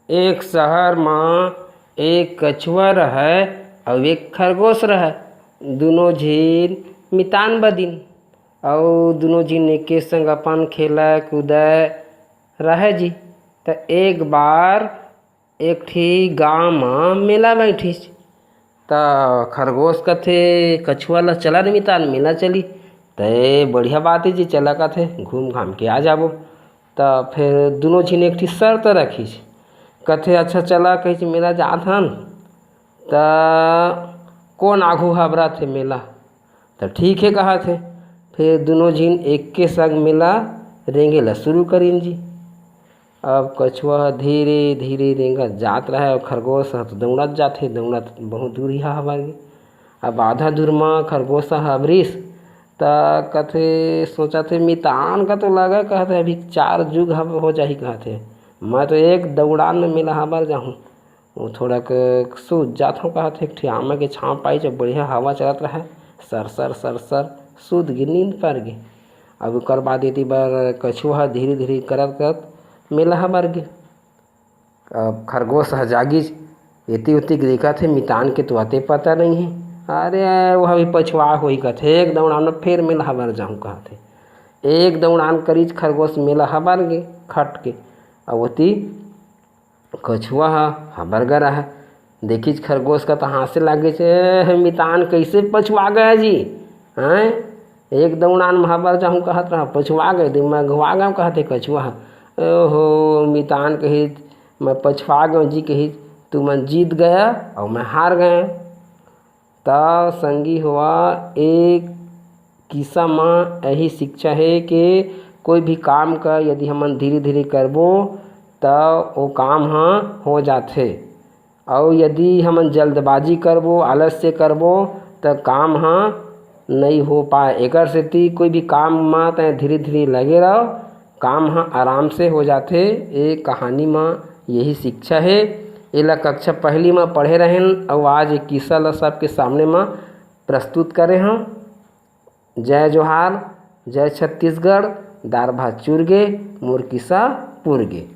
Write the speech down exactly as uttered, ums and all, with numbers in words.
एक शहर म एक कछुआ रहय अउ एक खरगोश रहय। दुनों झिन मितान बदिन, अउ दुनों झिन एके संग अपन खेलय कूदय रहय जी। त एक बार एक ठी गांव म मेला बैठिस। त खरगोश कथे कछुआ ल, "चला न मितान, मेला चली।" त ए बढ़िया बात हे जी, चला कथे, घूम घाम के आ जाबो। त फेर दुनों झिन एक ठी शर्त रखिस। कथे, "अच्छा चला," कहिस, "मेला जात हन।" त कोन आघू हबरत हे मेला? त ठीक हे कहत हे। फेर दुनों झिन एके संग मेला रेंगे ला शुरू करिन जी। अब कछुआ ह धीरे धीरे रेंगत जात रहय अउ खरगोश ह तो दौड़त जाथे, दौड़त बहुत दूरिहा हबर गे। अब आधा दूर म खरगोश ह हबरिस, त कथे, सोचत हे, "मितान का तो लगय," कहत हे, "अभी चार जुग हब हो जाही," कहत हे, "मैं तो एक दौड़ान में मेला हबर जाहूँ।" वो थोड़ा क सूत जात हूँ," कहत हे, एक ठे आमा के छाँव पाइस, बढ़िया हवा चलत रहय, सर सर सर सर सूत गे, नींद पर गे। अब ओकर बाद एती बर कछुआ ह धीरे धीरे करत करत मेला हबर गे। अब खरगोश ह जागिस, एती ओती के देखत हे, मितान के तो अते पता नइ हे। अरे, वो अभी पछुआ होही कथे, एक दौड़ान म फेर मेला हबर जाहूँ कहत हे। एक दौड़ान करिस खरगोश, मेला हबर गे खट के। अब ओती कछुआ ह हबर गे रहय, देखिस खरगोश का त हाँसे लागिस, "ए, मितान कइसे पछुआ गे जी? हैं? एक दौड़ान म हबर जाहूँ कहत रहा, पछुआ गे, दिमाग घुआ गे," कहत हे कछुआ ह। "ओहो, मितान," कहिस, "मैं पछुआ गेंव जी," कहिस, "तुमन जीत गया अउ मैं हार गेंव।" त संगी होवा, एक किस्सा म यही शिक्षा हे कि कोई भी काम का यदि हमन धीरे-धीरे करबो, त वो काम ह हो जाथे। अउ यदि हमन जल्दबाजी करबो, आलस्य करबो, त काम ह नइ हो पाए। एकर सेती कोई भी काम म तैं धीरे-धीरे लगे रह, काम ह आराम से हो जाथे। ए कहानी म यही शिक्षा हे। एला कक्षा पहली म पढ़े रहेन अउ आज ए किस्सा ल सबके सामने म प्रस्तुत करे हंव। जय जोहार, जय छत्तीसगढ़। दार भात चुर गे, मोर किस्सा पुर गे।